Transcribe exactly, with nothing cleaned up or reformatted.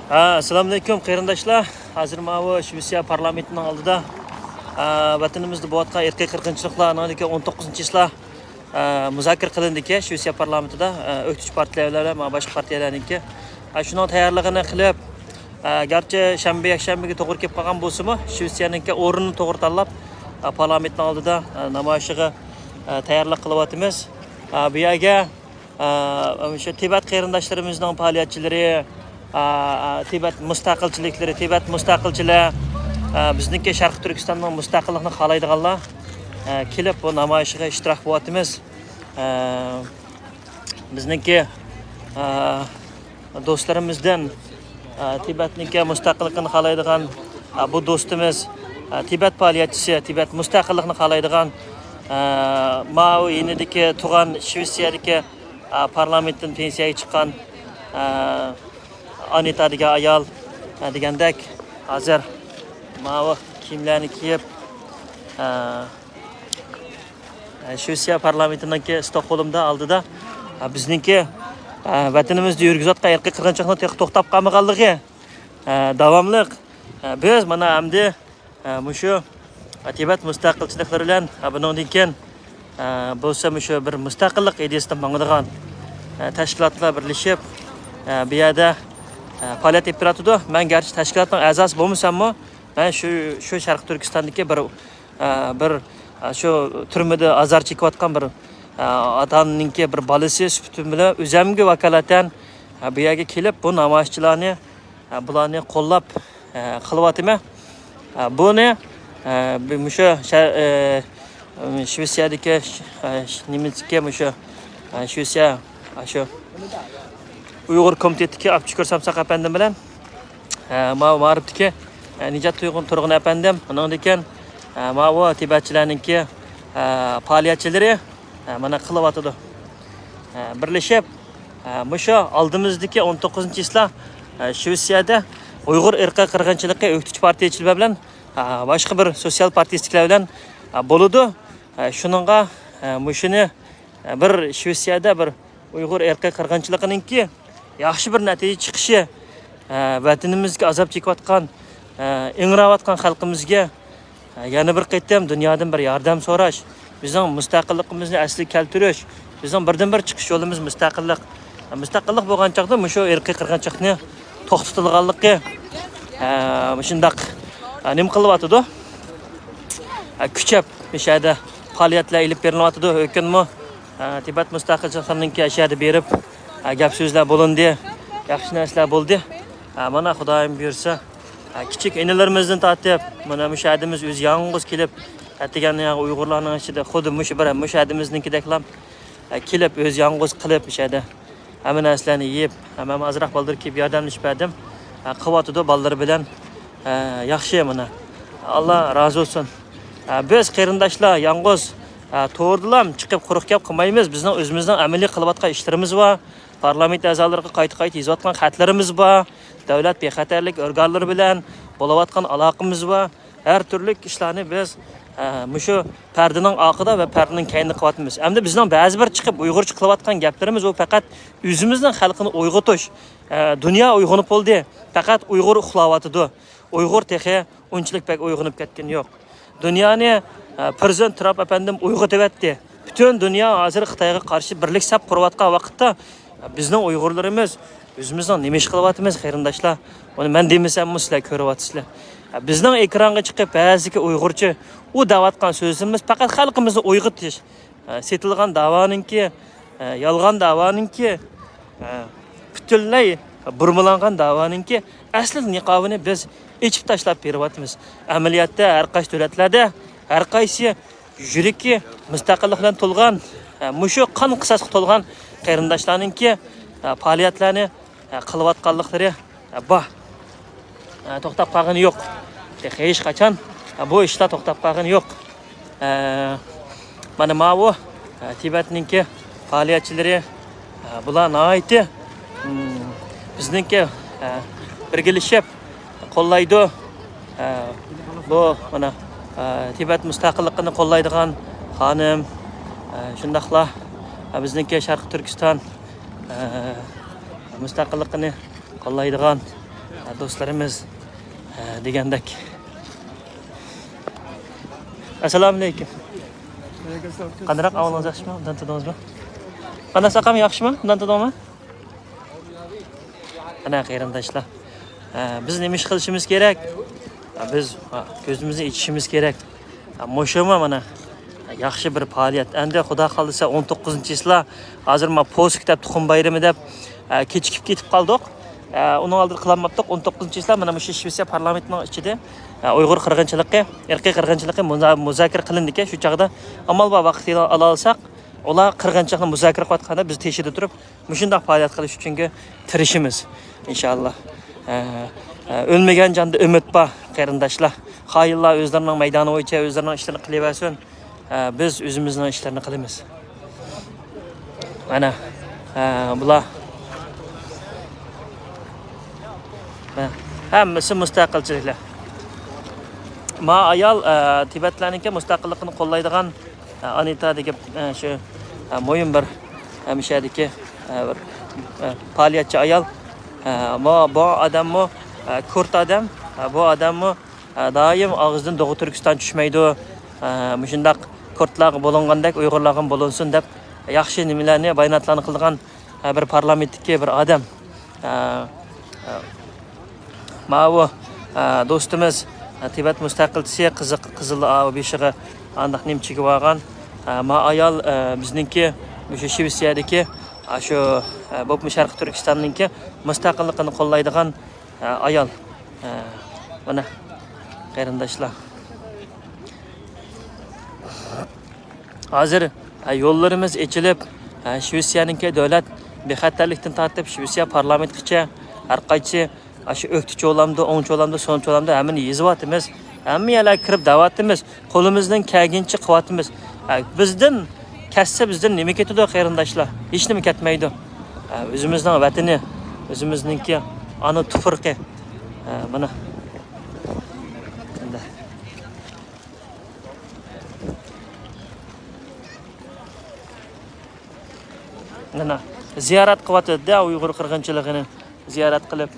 ھە، ئەسسالامۇئەلەيكۇم قېرىنداشلار. ھازىر ماۋۇ شىۋېتسىيە پارلامېنتىنىڭ ئالدىدا، ئە، ۋەتىنىمىزدە بولۇۋاتقان ئىرقىي قىرغىنچىلىقلار، ئانىڭدىن كېيىن ئون توققۇزىنچى چىسلا، ئە، مۇزاكىرە قىلىندىكەن شىۋېتسىيە پارلامېنتىدا، ئە، ئۆكتىچى پارتىيەلەر بىلەن باشقا پارتىيەلەرنىڭكى. ئە، شۇنىڭ تەييارلىقىنى قىلىپ، ئە، گەرچە شەنبە، يەكشەنبىگە توغرا كېلىپ قالغان بولسىمۇ، شىۋېتسىيەنىڭكى ئورنىنى توغرا تاللاپ، ئە، پارلامېنتنىڭ ئالدىدا، ئە، نامايىشىغا، ئە، تەييارلىق قىلىۋاتىمىز. ئە، بۇ يەرگە ئا، شۇ تىبەت قېرىنداشلىرىمىزنىڭ پائالىيەتچىلىرى، ئا، ئا، تىبەت مۇستەقىلچىلىكلىرى، تىبەت مۇستەقىلچىلەر، ئا، بىزنىڭكى شەرقىي تۈركىستاننىڭ مۇستەقىللىقىنى خالايدىغانلار، ئا، كېلىپ بۇ نامايىشىغا ئىشتىراك قىلىۋاتىمىز. ئا، بىزنىڭكى، ئا، دوستلىرىمىزدىن، ئا، تىبەتنىڭكى مۇستەقىللىقىنى خالايدىغان، ئا، بۇ دوستىمىز، ئا، تىبەت پائالىيەتچىسى، تىبەت مۇستەقىللىقىنى خالايدىغان، ئا، ماۋۇ يېنىدىكى تۇغان شىۋېتسىيەدىكى، ئا، پارلامېنتتىن پېنسىيەگە چىققان، ئا، ئانىتا دېگەن ئايال، ئا، دېگەندەك ھازىر ماۋۇ كىيىملەرنى كىيىپ، ئا، ئە، شىۋېتسىيە پارلامېنتىنىڭكى ستوكھولمدا ئالدىدا، ئە، بىزنىڭكى، ئە، ۋەتىنىمىزدە يۈرگۈزۈۋاتقان ئىرقىي قىرغىنچىلىقنىڭ تېخى توختاپ قالمىغانلىقى، ئە، داۋاملىق. ئە، بىز مانا ئەمدى، ئە، مۇشۇ، ئە، تىبەت مۇستەقىلچىلىكلىرى بىلەن، ئە، بۇنىڭدىن كېيىن، ئە، بولسا مۇشۇ بىر مۇستەقىللىق ئىدىيەسىدە ماڭىدىغان، ئە، تەشكىلاتلار بىرلىشىپ، ئە، بۇ يەردە، ئە، پائالىيەت ئېلىپ بېرىۋاتىدۇ. مەن گەرچە تەشكىلاتنىڭ ئەزاسى بولمىساممۇ، مەن شۇ، شۇ شەرقىي تۈركىستاندىكى بىر ئە، بىر، ئە، شۇ تۈرمىدە ئازار چېكىۋاتقان بىر، ئە، ئاتا-ئانىنىڭكى بىر بالىسى سۈپىتىم بىلەن ئۆزەمگە ۋاكالىتەن، ئە، بۇ يەرگە كېلىپ، بۇ نامايىشچىلارنى، ئە، بۇلارنى قوللاپ، ئە، قىلىۋاتىمەن. ئە، بۇنى، ئە، بۇ، مۇشۇ شە-، ئە، شىۋېتسىيەدىكى، ئە، نېمىدىكى مۇشۇ، ئە، شىۋېتسىيە، ئە، شۇ ئۇيغۇر كومىتېتىدىكى ئابچۇكۇر سامساق ئەپەندىم بىلەن، ئە، ماۋۇ مائارىپتىكى، ئە، نىجات تۇيغۇن تۇرغۇن ئەپەندىم، ئۇنىڭدىن كېيىن، ئە، ماۋۇ تىبەتچىلەرنىڭكى، ئە، پائالىيەتچىلىرى، ئە، مانا قىلىۋاتىدۇ. ئە، بىرلىشىپ، ئە، مۇشۇ ئالدىمىزدىكى ئون توققۇزىنچى چىسلا، ئە، شىۋېتسىيەدە ئۇيغۇر ئىرقىي قىرغىنچىلىقى ئۆكتىچى پارتىيەچىلىرى بىلەن، ئە، باشقا بىر سوتسىيال پارتىيىسىدىكىلەر بىلەن، ئە، بولىدۇ. ئە، شۇنىڭغا، ئە، مۇشۇنى، ئە، بىر شىۋېتسىيەدە بىر ئۇيغۇر ئىرقىي قىرغىنچىلىقىنىڭكى ياخشى بىر نەتىجە چىقىشى، ئە، ۋەتىنىمىزدىكى ئازاب چېكىۋاتقان، ئە، ئىڭراۋاتقان خەلقىمىزگە، ئە، يەنە بىر قېتىم دۇنيادىن بىر ياردەم سوراش، بىزنىڭ مۇستەقىللىقىمىزنى ئەسلىگە كەلتۈرۈش، بىزنىڭ بىردىنبىر چىقىش يولىمىز مۇستەقىللىق. ئە، مۇستەقىللىق بولغان چاغدا مۇشۇ ئىرقىي قىرغىنچىلىقنى توختىتىدىغانلىقى، ئە، مۇشۇنداق، ئە، نېمە قىلىۋاتىدۇ؟ ئە، كۈچەپ مۇشۇ يەردە پائالىيەتلەر ئېلىپ بېرىلىۋاتىدۇ. ھۆكۈمەتمۇ ئە، تىبەت مۇستەقىلچىلىقلىرىنىڭكى ئەشەدە بېرىپ، ئە، گەپ سۆزلەر بولۇندى، ياخشى نەرسىلەر بولدى. ئە، مانا خۇدايىم بۇيرۇسا، ئە، كىچىك ئىنىلىرىمىزدىن تارتىپ، مانا مۇشۇ ھەدىمىز ئۆزى يالغۇز كېلىپ، ئەتىگەن يەنە ئۇيغۇرلارنىڭ ئىچىدە خۇددى مۇشۇ بىر، مۇشۇ ھەدىمىزنىڭكىدەكلا، ئە، كېلىپ ئۆزى يالغۇز قىلىپ مۇشۇ يەردە ھەممە نەرسىلەرنى يېيىپ، ھەممە ئازراق بالدۇر كېلىپ ياردەملىشىپ بەردىم. ئە، قىلىۋاتىدۇ بالىلىرى بىلەن. ئە، ياخشى مانا. ئاللا رازى بولسۇن. ئە، بىز قېرىنداشلار يالغۇز، ئە، توردىلام چىقىپ قۇرۇق گەپ قىلمايمىز. بىزنىڭ ئۆزىمىزنىڭ ئەمەلىي قىلىۋاتقان ئىشلىرىمىز بار. پارلامېنت ئەزالىرىغا قايتا-قايتا يېزىۋاتقان خەتلىرىمىز بار. دۆلەت بىخەتەرلىك ئورگانلىرى بىلەن بولۇۋاتقان ئالاقىمىز بار. ھەر تۈرلۈك ئىشلارنى بىز، ئە، مۇشۇ پەردىنىڭ ئارقىدا ۋە پەردىنىڭ كەينىدە قىلىۋاتىمىز. ئەمدى بىزنىڭ بەزى بىر چىقىپ ئۇيغۇرچە قىلىۋاتقان گەپلىرىمىز ئۇ پەقەت ئۆزىمىزنىڭ خەلقىنى ئويغىتىش. ئە، دۇنيا ئويغىنىپ بولدى. پەقەت ئۇيغۇر ئۇخلاۋاتىدۇ. ئۇيغۇر تېخى ئۇنچىلىك بەك ئويغىنىپ كەتكىنى يوق. دۇنيانى، ئە، پىرېزىدېنت ترامپ ئەپەندىم ئويغىتىۋەتتى. پۈتۈن دۇنيا ھازىر خىتايغا قارشى بىرلىك سەپ قۇرۇۋاتقان ۋاقىتتا، بىزنىڭ ئۇيغۇرلىرىمىز ئۆزىمىزنىڭ نېمە ئىش قىلىۋاتىمىز، قېرىنداشلار؟ ئۇنى مەن دېمىسەممۇ سىلەر كۆرۈۋاتىسىلەر. بىزنىڭ ئېكرانغا چىقىپ بەزىدىكى ئۇيغۇرچە ئۇ دەۋاتقان سۆزلىرىمىز پەقەت خەلقىمىزنى ئويغىتىش. ئە، سېتىلغان داۋانىڭكى، ئە، يالغان داۋانىڭكى، ئە، پۈتۈنلەي بۇرمىلانغان داۋانىڭكى ئەسلى نىقابىنى بىز ئېچىپ تاشلاپ بېرىۋاتىمىز. ئەمەلىيەتتە ھەر قايسى دۆلەتلەردە ھەر قايسى يۈرىكى مۇستەقىللىق بىلەن تولغان، ئە، مۇشۇ قان قىساسقا تولغان قېرىنداشلارنىڭكى، ئە، پائالىيەتلەرنى، ئە، قىلىۋاتقانلىقلىرى، ئە، بار. ئە، توختاپ قالغىنى يوق. تېخى ھېچقاچان، ئە، بۇ ئىشلار توختاپ قالغىنى يوق. ئە، مانا ماۋۇ، ئە، تىبەتنىڭكى پائالىيەتچىلىرى، ئە، بۇلار ناھايىتى، م، بىزنىڭكى، ئە، بىرگىلىشىپ قوللايدۇ. ئە، بۇ مانا، ئە، تىبەت مۇستەقىللىقىنى قوللايدىغان خانىم، ئە، شۇنداقلا، ئە، بىزنىڭكى شەرقىي تۈركىستان، ئە، مۇستەقىللىقىنى قوللايدىغان، دوستلىرىمىز، ئە، دېگەندەك. ئەسسالامۇئەلەيكۇم. قانداق، ئەھۋالىڭىز ياخشىمۇ؟ ئوبدان تۇردىڭىزمۇ؟ قانداق ساقام، ياخشىمۇ؟ ئوبدان تۇردىڭمۇ؟ ئەنە قېرىنداشلار، ئە، بىز نېمە ئىش قىلىشىمىز كېرەك؟ ئە، بىز، ئە، كۆزىمىزنى ئېچىشىمىز كېرەك. ئە، مۇشۇمۇ مانا ياخشى بىر پائالىيەت. ئەمدى خۇدا خالىسا ئون توققۇزىنچى چىسلا، ھازىر ما پوسك دەپ، تۇخۇم بايرىمى دەپ، ئە، كېچىكىپ كېتىپ قالدۇق. ئە، ئۇنىڭ ئالدىدا قىلالماپتۇق. ئون توققۇزىنچى چىسلا مانا مۇشۇ شىۋېتسىيە پارلامېنتىنىڭ ئىچىدە، ئە، ئۇيغۇر قىرغىنچىلىقى، ئىرقىي قىرغىنچىلىقى مۇزا-، مۇزاكىرە قىلىندىكەن. شۇ چاغدا ئامال بار ۋاقىت ئالالىساق، ئۇلار قىرغىنچىلىقنى مۇزاكىرە قىلىۋاتقاندا بىز تېشىدا تۇرۇپ، مۇشۇنداق پائالىيەت قىلىش ئۈچۈنكى تىرىشىمىز، ئىنشاللا. ئە، ئە، ئۆلمىگەن جاندا ئۈمىد بار، قېرىنداشلار. خائىنلار ئۆزلىرىنىڭ مەيدانى بويىچە ئۆزلىرىنىڭ ئىشلىرىنى قىلىۋەرسۇن. ئە، بىز ئۆزىمىزنىڭ ئىشلىرىنى قىلىمىز. مانا، ئە، بۇلار. مانا، ھەممىسى مۇستەقىلچىلىكلەر. ما ئايال، ئە، تىبەتلەرنىڭكى مۇستەقىللىقىنى قوللايدىغان ئانىتا دېگەن، ئە، شۇ، ئە، مۇھىم بىر، ئە، مۇشۇ يەردىكى، ئە، بىر، ئە، پائالىيەتچى ئايال. ئە، بۇ، بۇ ئادەممۇ، ئە، كۇرد ئادەم. ئە، بۇ ئادەممۇ، ئە، دائىم ئاغزىدىن دوغۇ تۈركىستان چۈشمەيدۇ. ئە، مۇشۇنداق كۇردلارغا بولۇنغاندەك ئۇيغۇرلارغا بولۇنسۇن دەپ ياخشى نېمىلەرنى، باياناتلارنى قىلىدىغان، ئە، بىر پارلامېنتتىكى بىر ئادەم. ئە، ئە، ماۋۇ، ئە، دوستىمىز، ئە، تىبەت مۇستەقىلچىسى قىزىق، قىزىل، ئاۋۇ بېشىغا ئانداق نېمە چىگىۋالغان. ئە، ما ئايال، ئە، بىزنىڭكى مۇشۇ شىۋېتسىيەدىكى، ئە، شۇ، ئە، بولۇپمۇ شەرقىي تۈركىستاننىڭكى مۇستەقىللىقىنى قوللايدىغان، ئە، ئايال. ئە، مانا، قېرىنداشلار. ھازىر، ھە، يوللىرىمىز ئېچىلىپ، ھە، شىۋېتسىيەنىڭكى دۆلەت بىخەتەرلىكتىن تارتىپ شىۋېتسىيە پارلامېنتقىچە ھەر قايسى، ھە، شۇ ئۆكتە چولامدۇ، ئوڭ چولامدۇ، سول چولامدۇ، ھەممىنى يېزىۋاتىمىز. ھەممە يەرلەرگە كىرىپ دەۋاتىمىز. قولىمىزدىن كەلگىنىچە قىلىۋاتىمىز. ھە، بىزدىن كەتسە بىزدىن نېمە كېتىدۇ، قېرىنداشلار؟ ھېچنېمە كەتمەيدۇ. ھە، ئۆزىمىزنىڭ ۋەتىنى، ئۆزىمىزنىڭكى ئانا تۇپرىقى. ھە، مانا. مانا زىيارەت قىلىۋاتىدۇ-دە، ئۇيغۇر قىرغىنچىلىقىنى زىيارەت قىلىپ.